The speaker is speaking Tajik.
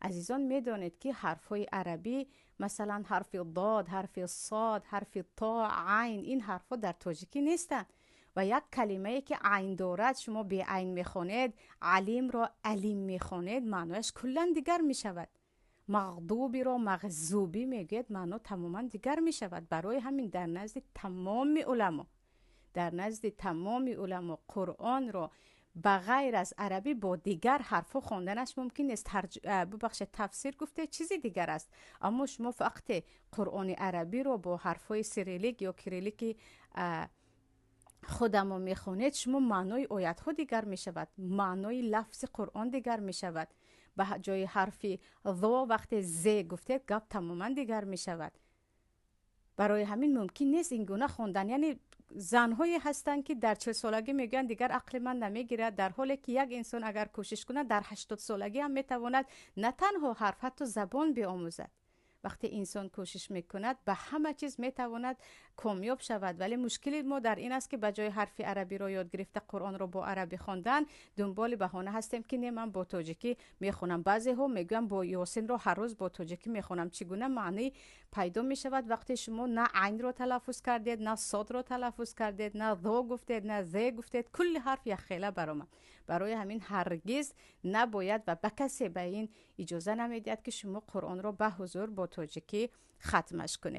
Азизон, медонед, ки ҳарфҳои арабӣ, масалан, ҳарфи дод, ҳарфи сод, ҳарфи то, айн, ин ҳарфҳо дар тоҷикӣ нестанд. Ва як калимае, ки айн дорад, шумо беайн мехонед, алимро алим мехонед, маънояш куллан дигар мешавад. Мағдубиро мағзубӣ мегӯяд, маъно тамоман дигар мешавад. Барои ҳамин дар назди тамоми уламо Қуръонро ба ғайр аз арабӣ бо дигар ҳарфҳо хонданаш мумкин нест. Бубахшед, тафсир гуфте чизи дигар аст, аммо шумо вақте Қуръони арабиро бо ҳарфҳои сирилик ё кирилики худамо мехонед, шумо маънои оятҳо дигар мешавад, маънои лафзи Қуръон дигар мешавад. Ба ҷои ҳарфи зо вақте зе гуфтед, гап тамоман дигар мешавад. Барои ҳамин мумкин нест ин гуна хондан. Яъне занҳое ҳастанд, ки дар 40-солагӣ мегӯянд: «Дигар ақли ман намегирад», дар ҳоле ки як инсон агар кӯшиш кунад, дар 80-солагӣ ҳам метавонад на танҳо ҳарф, ҳатто забон биомӯзад. Вақте инсон кӯшиш мекунад, ба ҳама чиз метавонад комёб шавад. Вале мушкили мо дар ин аст, ки ба ҷои ҳарфи арабиро ёд гирифта, Қуръонро бо арабӣ хондан, дунболи баҳона ҳастем, ки не, ман бо тоҷикӣ мехонам. Баъзеҳо мегӯянд: «Бо Ёсинро ҳар рӯз бо тоҷикӣ мехонам». Чӣ гуна маънӣ пайдо мешавад, вақте шумо на айнро талаффуз кардед, на содро талаффуз кардед, на зо гуфтед, на зе гуфтед? Кулли ҳарф якхела баромад. Барои ҳамин ҳаргиз набояд ва ба касе ба ин иҷоза намедиҳад, ки шумо Қуръонро ба ҳузур бо тоҷикӣ хатмаш кунед.